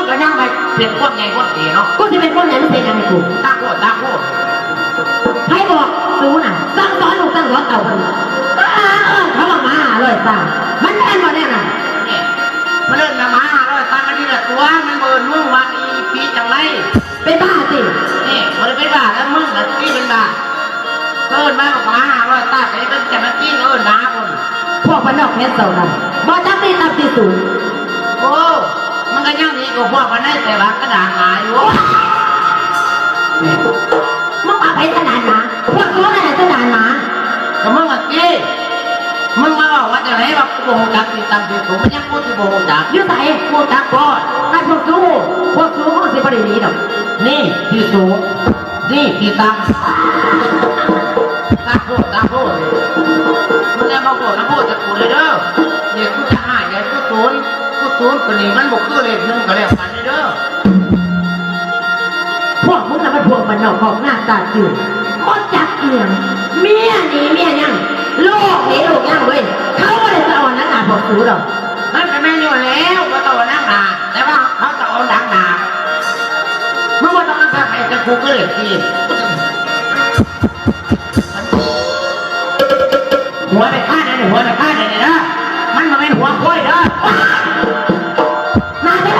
ກໍຍັງໄປເປັນພວກໃຫຍ່ພວກເອເນາະ. ກູຊິເປັນພວກໃຫຍ່ ມຶງເປັນຫຍັງໃຫ້ກູ? ຕາໂພດ ຕາໂພດ. ໃຜບອກສູນະ? ສັ່ງສອນລູກສັ່ງສອນເຕົ້າພຸ້ນ. ເອີ້ນເຂົາວ່າໝາຫ້າຮ້ອຍຕາ. ມັນແມ່ນບໍ່ແນວນັ້ນ? ນີ້ ມັນເອີ້ນວ່າໝາຫ້າຮ້ອຍຕາ ມັນນີ້ລະຕົວະ ມັນບໍ່ເອີ້ນມຶງວ່າອີ່ປີຈັ່ງໃດ. ເປັນບ້າຕິ? ນີ້ ບໍ່ໄດ້ເປັນບ້າແລ້ວ ມຶງນະຕິເປັນບ້າ. ເອີ້ນມາບັກໝາຫ້າຮ້ອຍຕາ ໄປເປັນເຈົ້າໜ້າທີ່ ເອີ້ນໜາພຸ້ນ. ພວກບ້ານນອກແຂນເສົ້ານັ້ນ ບໍ່ຈັກຕິຕ່ຳຕິສູງ. ໂອ້ ມັນກໍຍັງດີກວ່າພວກບ້ານໃນ ແຕ່ວ່າກະດານໝາຢູ່. ມຶງວ່າໃຜສະດານໝາ? ພວກໂຕນັ້ນລະສະດານໝາ. ກໍມຶງວ່າຕິ ມຶງມາເວົ້າວ່າຈັ່ງໃດວ່າກູບໍ່ຮູ້ຈັກຕິຕ່ຳຕິສູງ? ມັນຫຍັງກູຊິບໍ່ຮູ້ຈັກ? ຢູ່ໃສ? ຮູ້ຈັກບໍ່? ຄັນພວກສູ ພວກສູມັນຊິບໍ່ໄດ້ໜີດອກ. ນີ້ ຕິສູງ. ນີ້ ຕິຕ່ຳ. ຕາໂພດ ຕາໂພດ. ມຶງຢ່າມາໂພດນຳໂພດຈາກກູເລີຍເດີ. ເລກກູຈະອ້າຍໃຫຍ່ກູສູນ ກູສູນໂຕນີ້ມັນບໍ່ຄືເລກໜຶ່ງກໍແລ້ວກັນເດີ. ພວກມຶງນະມັນພວກບ້ານນອກຄອກນາຕາຈືດ ບໍ່ຈັກອີ່ຫຍັງ. ເມຍໜີເມຍຍັງ ລູກໜີລູກຍັງເວີຍ. ເຂົາບໍ່ໄດ້ສະອອນໜັງໜ້າພວກສູດອກ. ມັນກໍແມ່ນຢູ່ແລ້ວ ບໍ່ຕ້ອງໜັງໜ້າ ແຕ່ວ່າເຂົາສະອອນຫຼັງໜ້າ. ມຶງບໍ່ຕ້ອງມາສະໃຫ້ແຕ່ກູຄືເລກສີ່. ຫົວໄປຄາດອັນນີ້ ຫົວໄປຄາດອັນນີ້ເດີ. ມັນບໍ່ແມ່ນຫົວໂຄຍເດີ. ໜ້າແທ້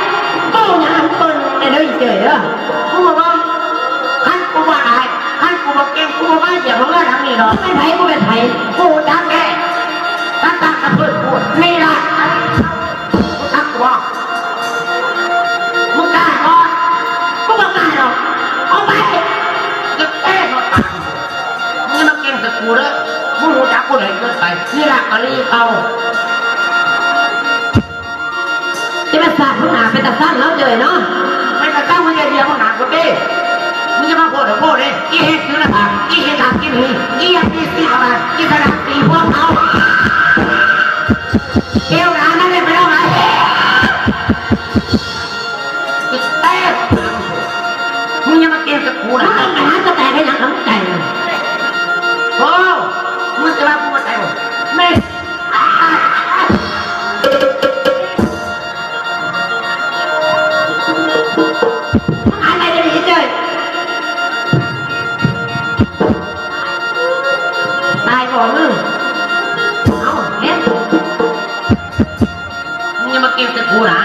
ໆ ເວົ້າຫຍັງໃຫ້ມັນເບິ່ງແດ່ເດີ ອີເຈ້ຍເດີ. ກູບໍ່ເບິ່ງ. ຄັນກູບໍ່ອາຍ ຄັນກູບໍ່ເກັ່ງ ກູບໍ່ມາຢຽບເຮືອຫຼັງນີ້ດອກ. ເປັນໃຜ? ກູເປັນໃຜ? ກູຮູ້ຈັກແທ້. ຕາຕາກະເພີດກູນີ້ລະ. ຮູ້ຈັກກູບໍ່? ມຶງກ້າບໍ່? ກູບໍ່ກ້າດອກ. ອອກໄປ. ຈະແຕກເອົາຕາ. ມຶງຢ່າມາເກັ່ງໃສ່ກູເດີ. ມຶງຮູ້ຈັກກູຫຼາຍເກີນໄປ. ນີ້ລະກະລີເກົ່າ. ຈະມາສາບຫົວໜ້າເປັນຕາຊັງເນາະ ເຈີຍເນາະ. ເປັນຕາຊັງ ມຶງຢ່າດຽວຫົວໜ້າກູຕິ. ມຶງຢ່າມາໂພດໂພດເດ້. ອີເຮັດຖືລະບາດ ອີເຮັດດາບກິນຫີ ອີຫຍັງຕີສີ່ຂະບາດ ອີສະດາບຕີພວກເຂົາ. ແກ້ວດານນັ້ນແຫຼະ ໄປເອົາມາ. ແຕກ. ມຶງຢ່າມາເກັ່ງໃສ່ກູນະ. ມຶງໄປຫາສະແຕກເຮັດຫຍັງຂອງມຶງໄກ? ໂອ້ ມຶງຈະວ່າກູບໍ່ໄກບໍ່? ແມ່ ຫາຍໄປເດ ເຈີຍ. ຕາຍບໍ່ມຶງ? ເອົ້າ ເຮັດ ມຶງຢ່າມາເກັ່ງໃສ່ກູນະ.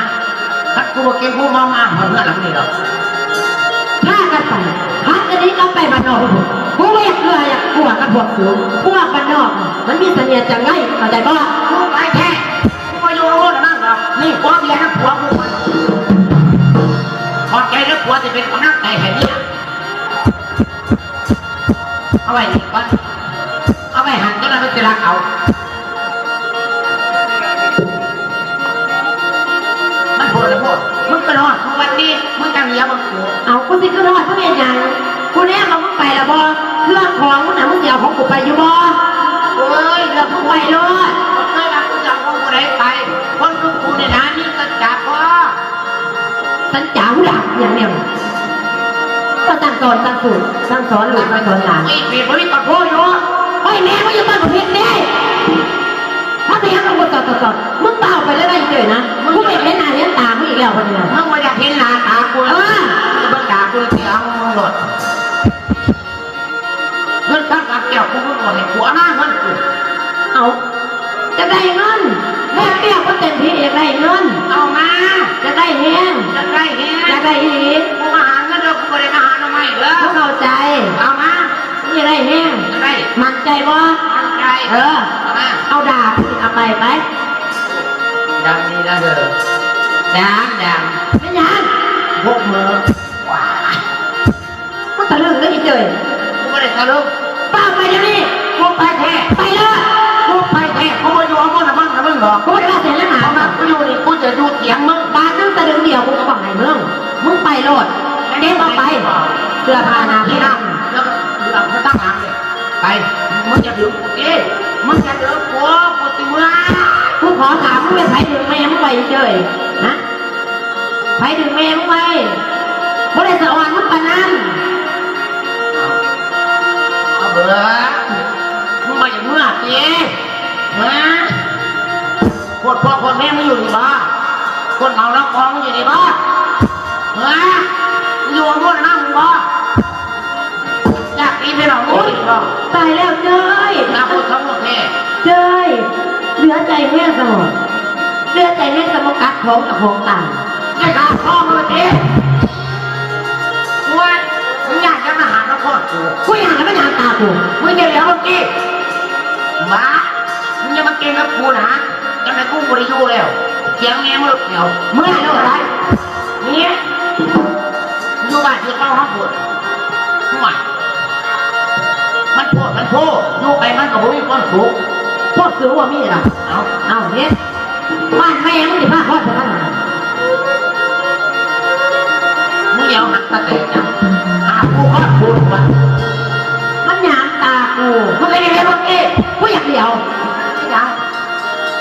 ຄັນກູບໍ່ເກັ່ງ ກູບໍ່ມາຫາເຮືອນຫຼັງນີ້ດອກ. ພາກັນໄປ ພາກັນໜີກັບໄປບ້ານນອກພຸ້ນ. ກູບໍ່ຢາກເຄືອຢາກກົວກັບພວກສູ. ພວກບ້ານນອກມັນມີສະເໜ່ຫຍັງໃດ ເຂົ້າໃຈບໍ່? ກູໄປແທ້. ກູບໍ່ຢູ່ເອົາເງິນນຳມັນດອກ. ນີ້ ຜົວເມຍນຳຜົວກູ. ຂອບໃຈເດີ ຜົວທີ່ເປັນກຳລັງໃຈໃຫ້ເມຍ. ເອົາໄວ້ນີ້ກ່ອນ ເອົາໄວ້ຫັ້ນ ຈັກໜ່ອຍມັນຊິລັກເອົາ. ມັນໂພດລະໂພດ. ມຶງຂຶ້ນຮອດທຸກວັນນີ້ ມຶງຈັ່ງຫຼຽວເບິ່ງກູ. ເອົ້າ ກູຊິຂຶ້ນຮອດມຶງເຮັດຫຍັງ? ກູແນມວ່າມຶງໄປລະບໍ່? ເຄື່ອງຂອງມຶງນະ ມຶງຊິເອົາຂອງກູໄປຢູ່ບໍ່? ເອີຍ ເລື່ອງຂອງໄປໂລດ. ບໍ່ເຄີຍວ່າກູຈະເອົາຂອງຜູ້ໃດໄປ. ຄົນຄືກູນີ້ນະ ມີແຕ່ຈັບພໍ. ສັນຈາຫູດັບຫຍັງແນວນີ້. ກໍສັ່ງສອນ ສັ່ງສອນ ສັ່ງສອນລູກ ສັ່ງສອນຫຼານ. ໂອ້ຍ ເປັນບໍ່ມີກະໂພຢູ່. ໂອ້ຍ ແມ່ມຶງຢ່າເວົ້າຜິດເດ້. ຖ້າເປັນຫຍັງກໍບໍ່ຕອດ ຕອດ ຕອດ. ມຶງເວົ້າໄປເລີຍນະ ອີເຈີຍນະ. ມຶງບໍ່ຢາກເຫັນໜ້າເຫັນຕາມຶງອີກແລ້ວບັດນີ້ນະ. ມຶງບໍ່ຢາກເຫັນໜ້າຕາກູ. ເອີ ເບິ່ງໜ້າກູຊິເອົາໂລດ. ເງິນຄຳກັບແກ້ວ ກູບໍ່ໃຫ້ຜົວນາເງິນກູ. ເອົ້າ ຈະໄດ້ເງິນ ແລ້ວແກ້ວບໍ່ເຕັມທີ່ ຢາກໄດ້ເງິນ. ເອົາມາ. ຢາກໄດ້ແຮງ. ຢາກໄດ້ແຮງ. ຢາກໄດ້ອີ່ຫຼີ. ກູມາຫາເງິນເດີ ກູບໍ່ໄດ້ມາຫາໜໍ່ໄມ້ເດີ. ບໍ່ເຂົ້າໃຈ. ເອົາມາ. ຢາກໄດ້ແຮງ. ຢາກໄດ້. ໝັ້ນໃຈບໍ່? ໝັ້ນໃຈ. ເອີ ເອົາມາ. ເອົາດາບ ເອົາໄປ ໄປ. ດາບນີ້ນະເດີ ດາບ ດາບ. ເປັນຫຍັງ? ຫົກມື້. ວ້າຍ ມຶງຕະລຶງເດີອີເຈີຍ. ກູບໍ່ໄດ້ຕະລຶງ. ຟ້າວໄປດຽວນີ້. ກູໄປແທ້. ໄປເລີຍ. ກູໄປແທ້. ກູບໍ່ຢູ່ເອົາມັນນະ ມັນນະ ມຶງດອກ. ກູບໍ່ໄດ້ວ່າເສຍເລື່ອງຫາ. ເອົາມາ ກູຢູ່ນີ້ ກູຈະຢູ່ຖຽງມຶງ. ບາດໜຶ່ງຕະລຶງດຽວ ກູກໍບໍ່ໃຫ້ມຶງ. ມຶງໄປໂລດ. ເກັບເອົາໄປ ເສື້ອຜ້າໜ້າທີ່ນຳ ແລ້ວກໍເອົາໄປຕັ້ງຫຼັງເລີຍ. ໄປ. ມຶງຢ່າດຶງກູຕິ. ມຶງຢ່າດຶງກູ ກູຊິເມືອ. ກູຂໍຖາມ ມຶງແມ່ນໃຜດຶງແມ່ມຶງໄວ້ອີເຈີຍ? ຮະ? ໃຜດຶງແມ່ມຶງໄວ້? ບໍ່ໄດ້ສະອອນມຶງປານນັ້ນ. ເອົາເບີ ມຶງບໍ່ຢາກເມືອຕິ? ຮະ? ໂພດພໍ່ໂພດແມ່ມຶງຢູ່ນີ້ບໍ່? ຄົນເມົາລຳຄອງຢູ່ນີ້ບໍ່? ເອີ ຢູ່ໝົດນຳບໍ່? ຢາກກິນໄປເນາະ ໂອ້ຍ ຕາຍແລ້ວເຈ້ຍ ໜ້າໂພດທັງໝົດແທ້ ເຈ້ຍ ເຫຼືອໃຈແຮງຊະບໍ ເຫຼືອໃຈແຮງຊະບໍ ກັດຂອງເຈົ້າຂອງຕາຍ ໄດ້ຂ້າພໍ່ມາເດ້. ໂອ້ຍ ມຶງຢາກຈະມາຫານະຄອນກູ ກູຢາກຈະມາຫາຕາກູ ມຶງຢ່າຫຼຽວເບິ່ງຕິ ໝາ ມຶງຢ່າມາເກັ່ງກັບກູນະ ຈັ່ງໃດກູບໍ່ໄດ້ຢູ່ແລ້ວ ສຽງແມ່ມຶງລົດແຖວ ເມື່ອຍໂລດໄດ້ ນີ້ ຢູ່ບ້ານຢູ່ເຕົາເຮົາພຸ້ນ ໂອ້ຍ ມັນໂພດ ມັນໂພ ຢູ່ໄປມັນກໍບໍ່ມີຄວາມສຸກ ພວກເສືອບໍ່ມີລະ ເອົາ ເອົາເຮັດ ບ້ານແມ່ມຶງຊິພາຮອດໄປທາງໃດ? ມຶງດຽວຫັກຕາແຕກນະ ຫາກູຮອດພຸ້ນວ່າ ມັນຫຍາມຕາກູ ມຶງກໍຢ່າເຮັດໂອເຄ ກູຢາກດຽວ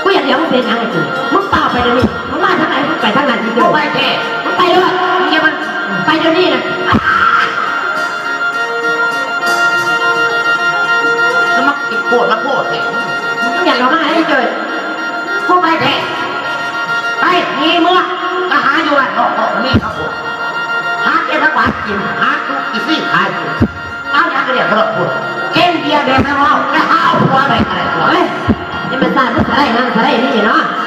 ກູຢາກດຽວ ມຶງເປັນຫຍັງໃຫ້ກູ ມຶງຟ້າວໄປດຽວນີ້ ມຶງມາທາງໃດ ມຶງໄປທາງນັ້ນ ມຶງໄປແທ້ ມຶງໄປໂລດ ຢ່າມັນ ໄປດຽວນີ້ນະ ສະມັກຊິໂກດລະໂພດແທ້ ມຶງຢາກເຂົ້າມາໃຫ້ເກີດ ກູໄປແທ້ ໄປ ໜີເມືອ ໄປຫາຢູ່ບ້ານນອກ ນອກນີ້ເນາະ ຫາເກັບຜັກຫວານກິນ ຫາຈຸກອີຊີຂາຍ ເອົາຫຍັງກະເລາະກະດອກພຸ້ນ ກິນເບຍແບບເມົາ ໄປຫາເອົາຜົວໄປກະໄດ້ຕົວະ ເອີຍ ຢ່າມາສ້າງສະໄລນັ້ນສະໄລນີ້ເນາະ.